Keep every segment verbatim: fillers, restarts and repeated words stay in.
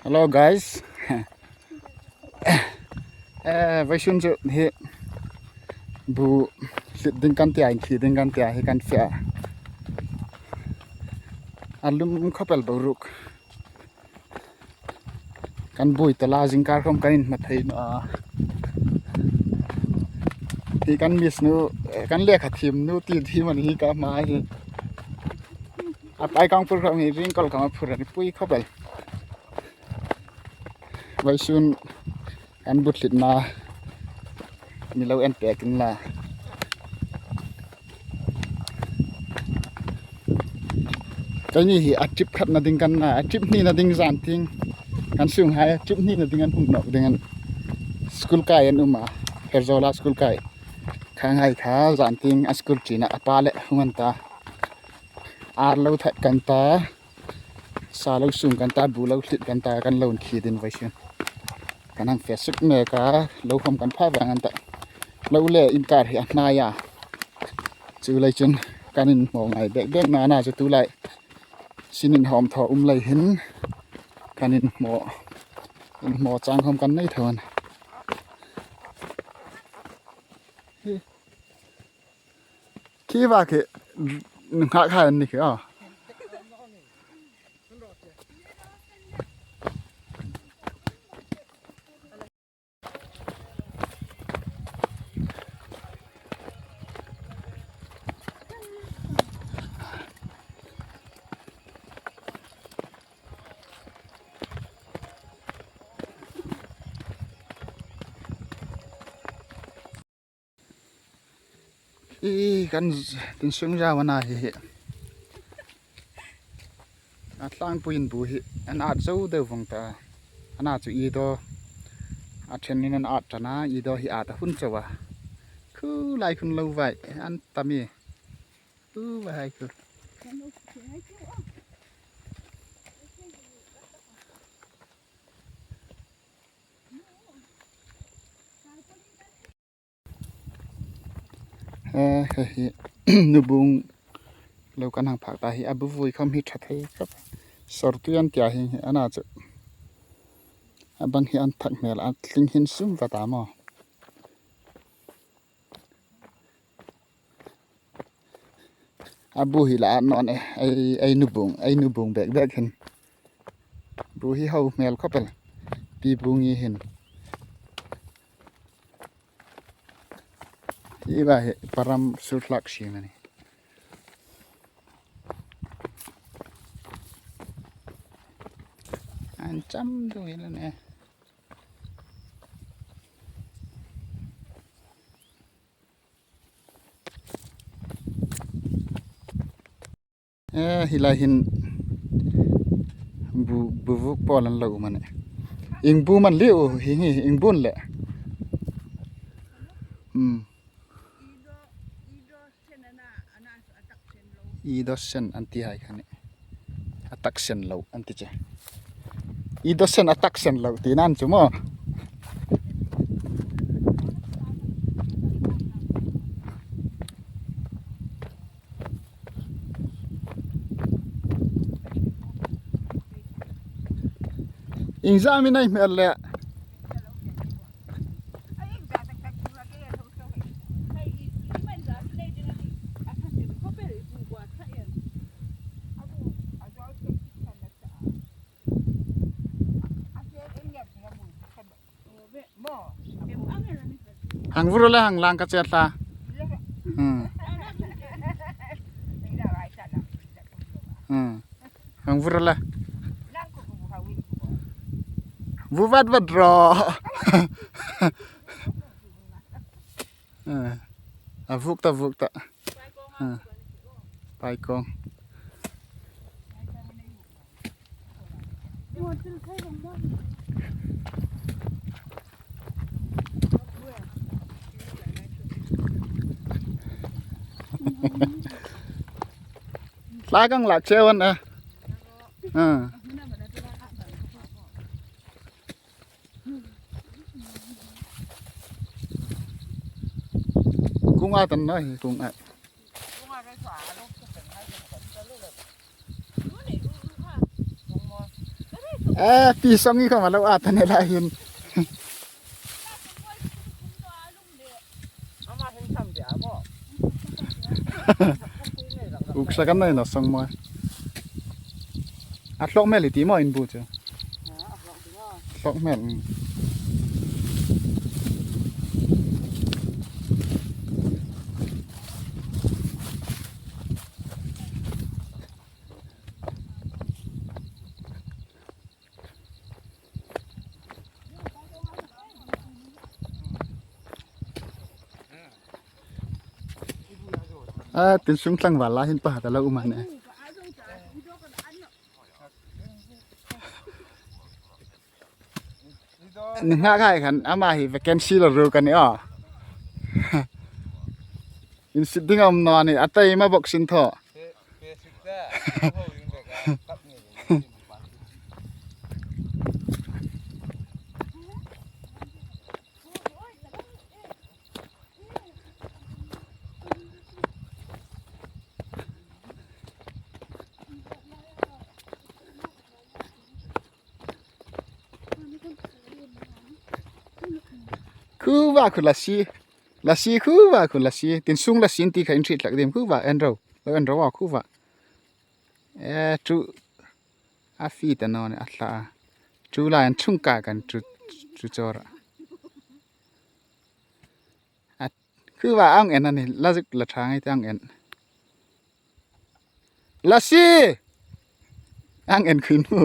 Hello guys. Eh, vawisun chu hi bu hlit ding kan tia, inthi ding kan tia hi kan fe a. A lum khawp el boruok. Kan buoi ta la, zingkar khawm kan inhma thei naw a. Hi kan miss nu, eh, kan lekha thiem nu ti thiem a ni hi ka hma hi. A pai kang phur khawm hi ring kol kang a phur a ni pui khawp el. Vawisun kan bu hlitna mi lo en pek inla. Keini hi a trip khatna ding kan na, a trip hnina ding zan tieng. Kan sunghai a trip hnina ding an hung nawk ding an. School kai an um a, Pherzawl-a school kai. Khanghai kha zan tieng a school ṭina a pa le hung an ta. Ar lo that kan ta. Sa lo sung kan ta, bu lo hlit kan ta, kan lo inthi ding vawisun. Kan hang fe suk mek a, lo khawm kan pha vang an ta. Lo le inkar hi a hnai a. Chuleiin chun kan inhmaw ngai bek bek na na chu tulai. Sin inhawm thaw um lei hin kan inhmaw, inhmaw chang khawm kan nei tho a nih. Khi va khi ngha kha ni khi a. I kan z-, tin sung zau a na hi hi. A tlangpuiin bu hi an at zo deu vong ta. A na chu i do. A ṭhenin an at ta na, i do hi at a hun chau a. Khu lai khun lo vai an ta mi. U vai hai khu. Eh, hei hi, nubung lo kan hang phak ta hi, a bu vui khawm hi ṭha thei khawp. Sawrtu an tia hi, a na chu. A bang hi an thak hmel, a tling hin sum va ta maw. A bu hi la an nawn e, ei, ei nubung, ei nubung bek bek hin. Bu hi ho hmel khawp el. Pi bu ngi hin. Hi va hi param surthlak si mani. An cham deu hi la ne. Eh, hi lai hin bu, bu vuk pawl an lo um a nih. Ing bu man liu hi ngi, ing bun le. Hmm. I do sen an ti hai kha nih. A tak sen lo an ti che. I do sen a tak sen lo ti nan chu maw. Ieng zat am i nei hmel le. Hang vur le hang lang ka chet la. Hmm. Hmm. Hang vur le. Vu vat vat ro. Eh, a vuk ta, vuk ta. Eh, pai kawng. Tla kang lak cheu an a. Ah. Kung a tan na hi, kung a. Eh, pi song i khawm a lo at a ni lai hin. Uksa kan nei na song maw. A hlawk hmel i ti maw in bu chu. Hlawk hmel. Mm. A, tin sung tlangval la hin pa ta lo um a nih. Ni ngak hai khan ama hi vacancy lo ru ka ni a. In sit ding a um naw ni, a tai ma bok sin thaw. Khuwa khu lasi. Lasi khuwa khu lasi. Tin sung lasi ti kha in thri tlak dim khuwa en ro. Lo en ro khuwa. Eh, chu a fi ta naw ni a hla. Chu la en chung ka kan chu, chu chor. A, khuwa ang en a ni, la zuk la thang ai tang en. Lasi! Ang en khin mu.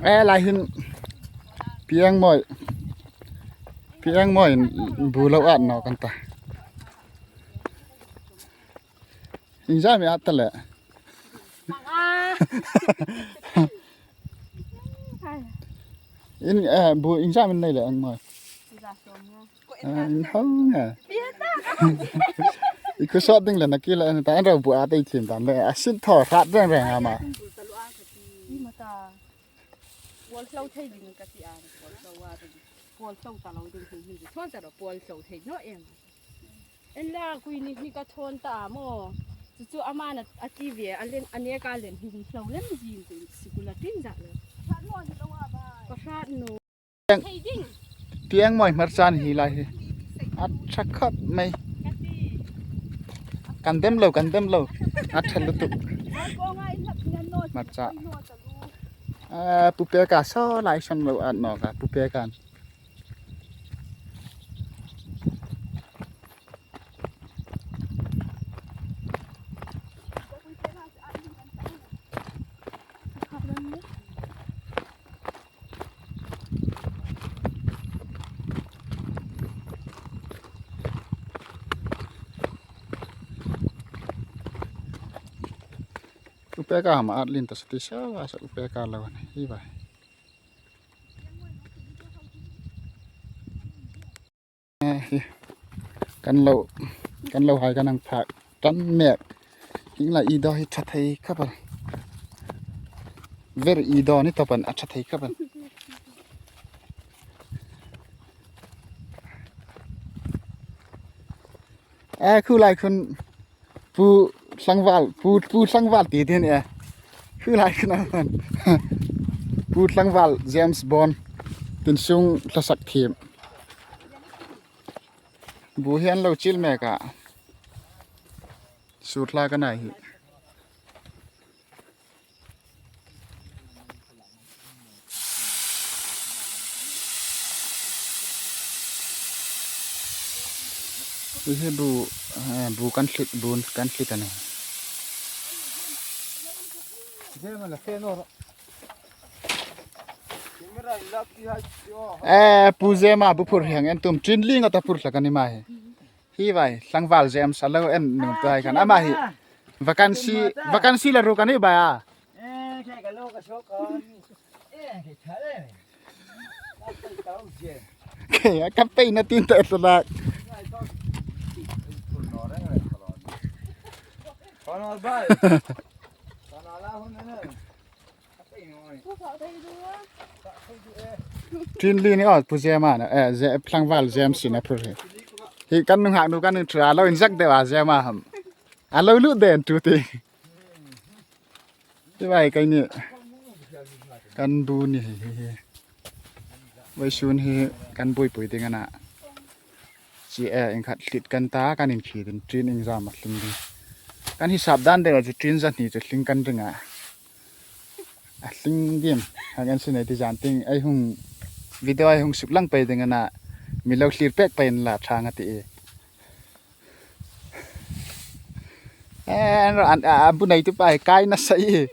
Eh, lai hin Pieng Moi. Pieng Moi bu lo at naw kan ta. Inza mi at ta le. In, eh, bu inza mi nei le ang Moi. Ah, in hau nga. I khu sot ding le na ki le na ta an ro bu a tei thim dan le a sin thaw hrat reng reng ama. Pawl hlo thei ding ka ti a, pawl hlo a ding. Pawl hlo ta lo ding hi hi. Thaw ta ro pawl hlo thei naw em. En la kui ni hi ka thawn ta a maw. Chu chu ama na a ti ve a len a ne ka len hi hlo lem zin chu sikul a tin za le. Ka hrat naw. Thei ding. Pieng Moi hmarcha hi lai hi. A ṭha khawp mai. Kan dem lo, kan dem lo. A ṭha lutuk. Hmarcha. A, Pu Peka saw lai san lo at naw ka, Pu Peka. Pu Peka hma at lien ta sa ti sa, sa Pu Peka lo ni, hi vai. Eh, hi. Kan lo, kan lo hai kan hang phak. Tan mek. Hieng lai i do hi ṭha thei khawp el. Ver i do ni tawp an a ṭha thei khawp el. Eh, khu lai khun Pu Tlangval, Pu, Pu Tlangval ti ding e. Khu lai khun a hman. Pu Tlangval James Bond. Tin sung hlasak thiem. Bu hi an lo chil mek a. Sur hla ka nei hi. Hi hi bu, eh, bu kan thlit, bu kan thlit a nih. Eh, Pu Zema bu phur hi hang en tum, chin ling a ta phur hlak a ni ma hi. Hi vai, Tlangval James a lo en nuom tu hai khan. Ama hi vacancy, vacancy la ruk a ni bai a. Kei a ka pei na tin ta ta lak. Tin li ni aw, Pu Zema na, eh, Ze-, Thlangval Zem si na phur hi. Hi kan nunghak nu kan intra lo inzak deu a Zema ham. A lo lu den tu ti. Ti vai kai ni. Kan bu ni hi hi hi. Vawisun hi kan buoipui ding a na. Chi e, inkhat hlit kan ta, kan inkhit in tin iengzam a tling ding. Kan hisap dan deu chu tin zahni chu tling kan ring a. A tling dim. Hang en sin ei ti zan ting, ei hung video ei hung suk lang pei ding a na. Mi lo thlir pek pei in la thang a ti e. Eh, an, an, a, a bu nei tu pa hi kai nasa i.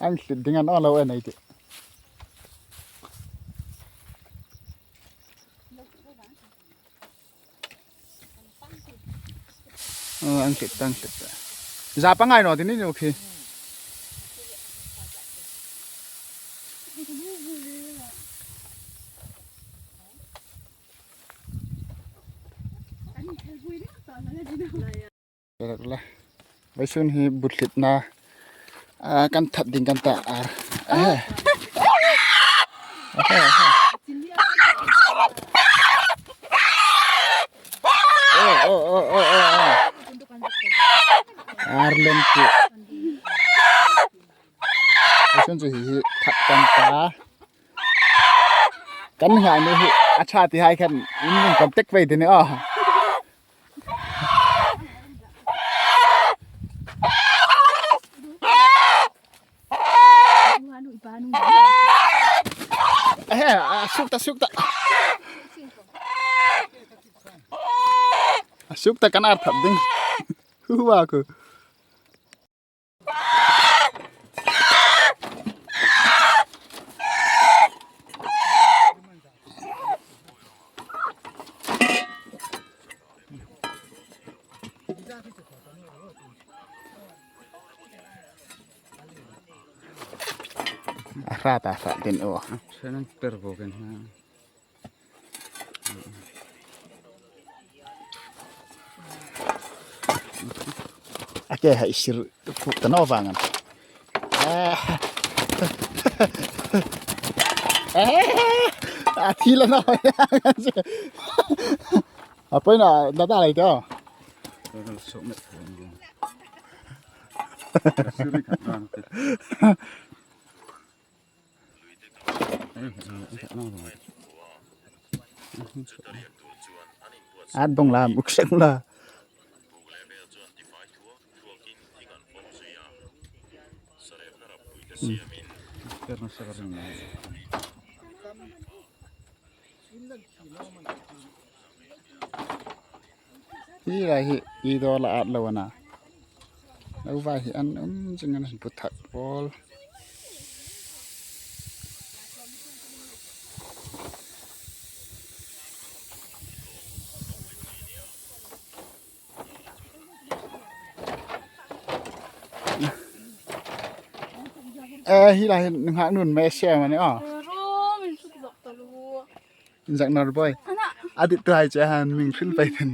An hlit ding an aw lo e nei ti. Oh, an hlit, an hlit. Za pa ngai naw ti ni nu khi. Rak la. Vawisun hi bu thlitna, ah, kan that ding kan ta ar. Ah. Ah, ah, ah. Oh, oh, oh, oh, oh, oh. Ar lem ti. Vawisun chu hi hi that kan ta. Kan ngai ni hi a ṭha ti hai khan in min contact pei ti ni aw. Eh, a suk ta, suk ta. A suk ta kan ar thap ding. Hu wa ku. A hrat a hrat ding aw. Ṭhen an per bawk a nih. A ke hai sir puk ta naw vang an. Ah. Ah. A thi la naw. A poi na, na ta lai to. At bong la, buk sek la. Hi lai hi i dawr la at lo a na. Lo vai hi an um zing an bu thak pawl. Eh, hi lai hi nunghak nun me se ma ni aw. Inzak nar boi. Ana. Adit tu hai che han ming hril pai den.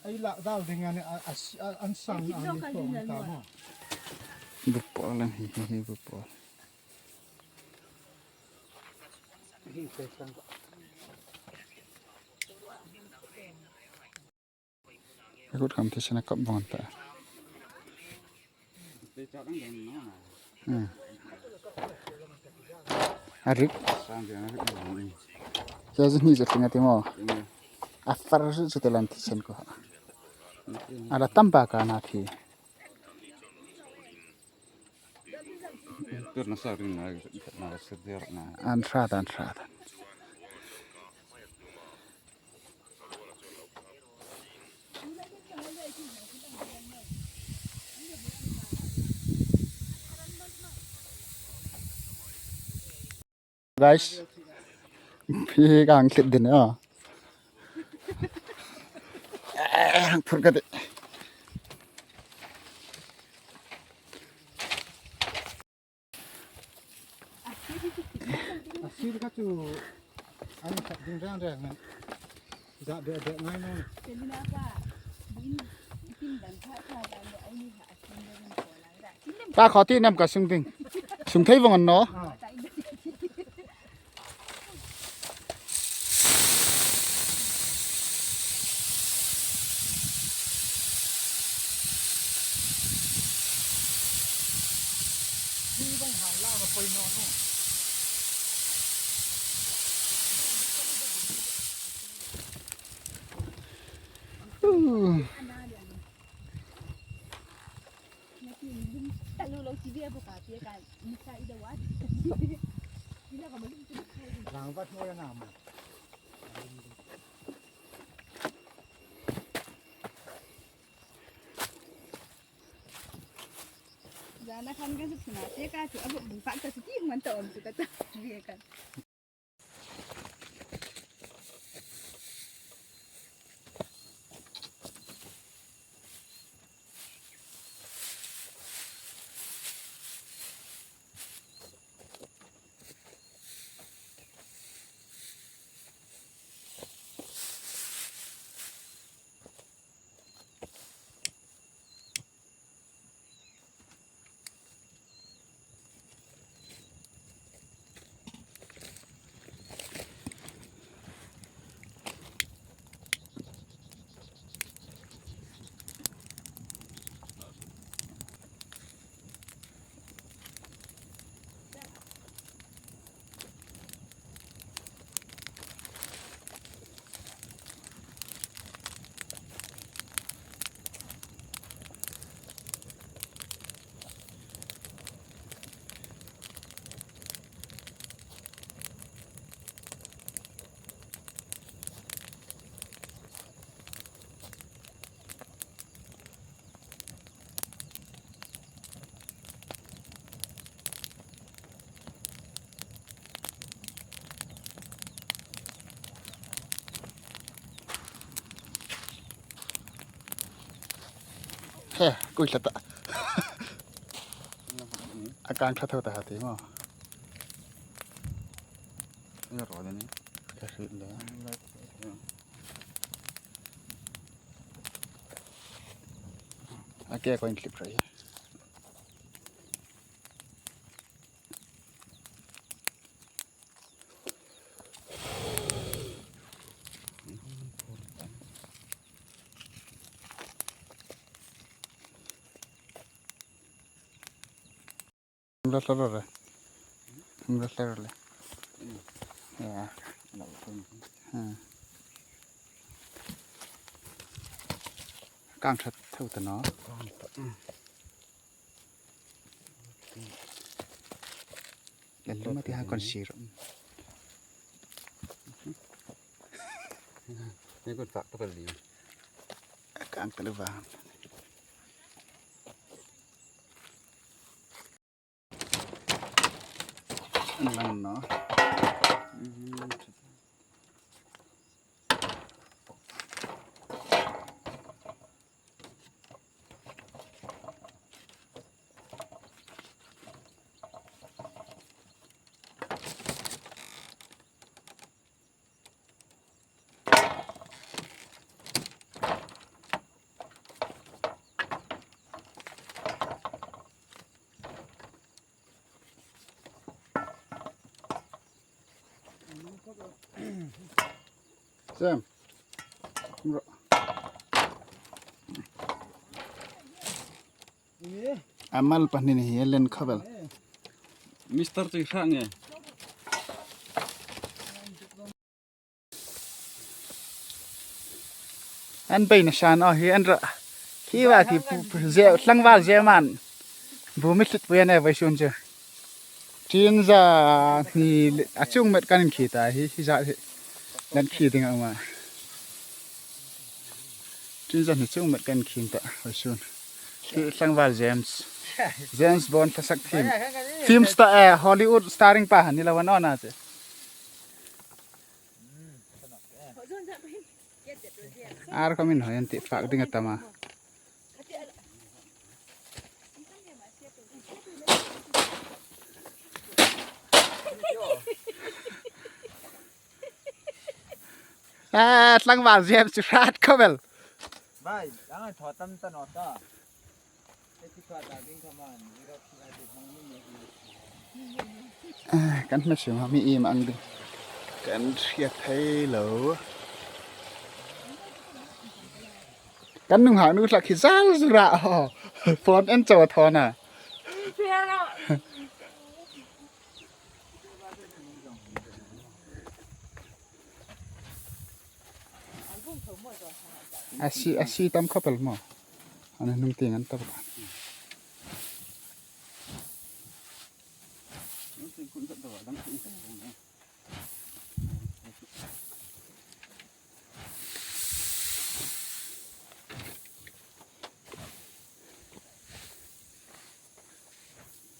Ei lak dal ding a ni a, a, a, an sang a ni ko ta ma. Bu pawl an hi, hi, hi, bu pawl. Kut kham thisen a kap bawk ta. Hmm. A rik. Kei zin hi zet ting a ti maw. A far su su te lan thisen ko. A la tam ba ka na thi. An hrat, an hrat. Guys, hi kang kit din a. Phur ka ti. A sir kha chu an khat ding rang rang na. Za be be ngai no. Ta kho ti nam ka sung ding. Sung thei vong an no. Ah. Zana khan ka zuk sina te ka chu a bu bu fa ka chu ti man ta om chu ka ta ve ka. He, kui tla ta. A kang tla tho ta ha ti maw. Ina ro de ni. Ka hriet le. A ke ko in clip rai. Hung la tla ro re. Hung la tla ro le. Ya. Hmm. Kang that tho ta no. Lal luma ti ha kon sir. Ni kon fak to kali. Kang ta lo va. An lang no. Sam. Amal pahni ni hi len khabel. Mister Tui Hrang e. An bei na san o hi an ra. Khi wa khi pu, pu, je, tlangval je man. Bu mi thlit bu ya ne vai sun je. Tin za ni a chung met kan khi ta hi, hi za hi. Kan khi ding a ma. Tin za ni chung met kan khi ta vai sun. Khi tlangval James. James Bond thlasak thim. Film star, eh, Hollywood starring pa ni la wan ona che. Ar khamin hoi an ti fak ding a tama. A, tlangval zem chu hrat khawp el. Bai, ang ai thaw tam ta naw ta. Te ti thaw ta ding kha man, zero three a ding hmang ni ni. A, kan hmasa ma mi im ang ding. Kan hriat thei lo. Kan nunghak nu hlak hi zal zura. Phone en chau a thaw na. A si, a si tam khawp el maw. An hnung tieng an tam.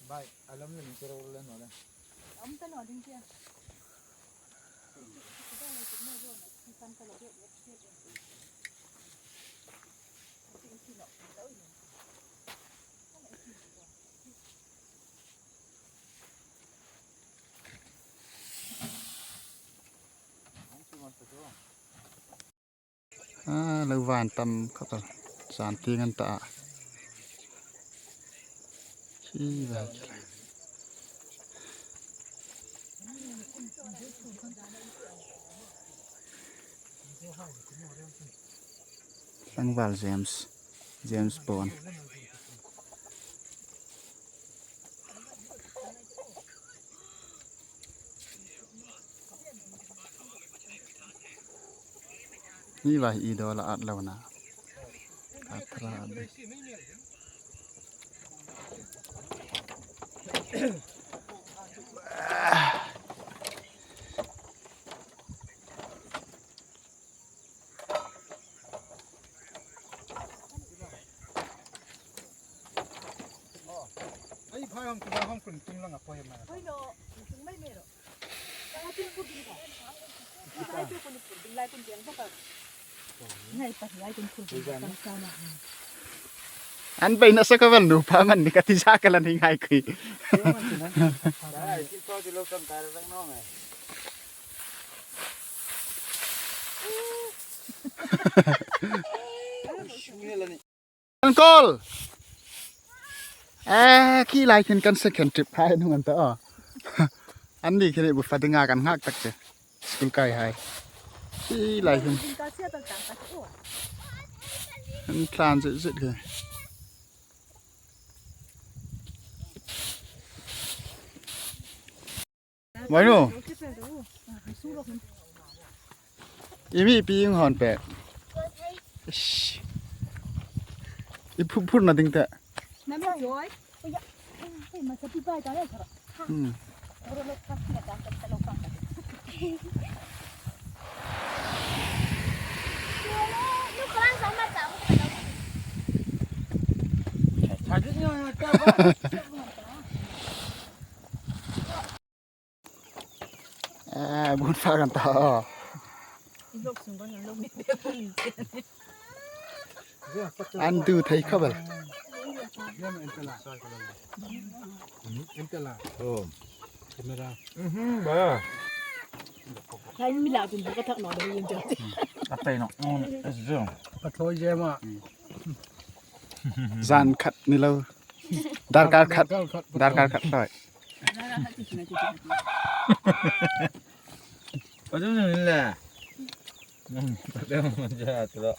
Bai, a lam le min tiro le naw le. Am ta naw ding kia. A, lo van tam khawp el. Zan tieng an ta a. Hi va. Tlangval James, James Bond. Hi va hi idol a at lo na. At ra. Ei, phai hong, phai hong, kun, kun lang a poi ma. Poi lo, kun mai me ro. Ka tin kun din ka. Ai, kun kun din lai kun din ka. Ngai pa, ngai kun kun din ka. An bai na sa ka val nu pa man ni ka ti sa ka lan hi ngai kui. Ai, tin ko ti lo kan ka rang no ngai. Uncle. Eh, khi lai khin kan second trip hai nung an ta o. An ni khi bu fa dinga kan ngak tak che. School kai hai. Khi lai khin. An tlan zit zit ke. Mai nu. I mi pi ing hon pe. Ish. I phur phur na ding te. Hmm. A, bun fa kan ta o. An du thei khawp el. Camera. Mhm, ba. Kan mi la kun ka thak no da yin jo. A tai no. Mm, es jo. A thoi je ma. Zan khat ni lo. Darkar khat. Darkar khat. Darkar khat thoi. Adu ni le. Hmm, adu ni le.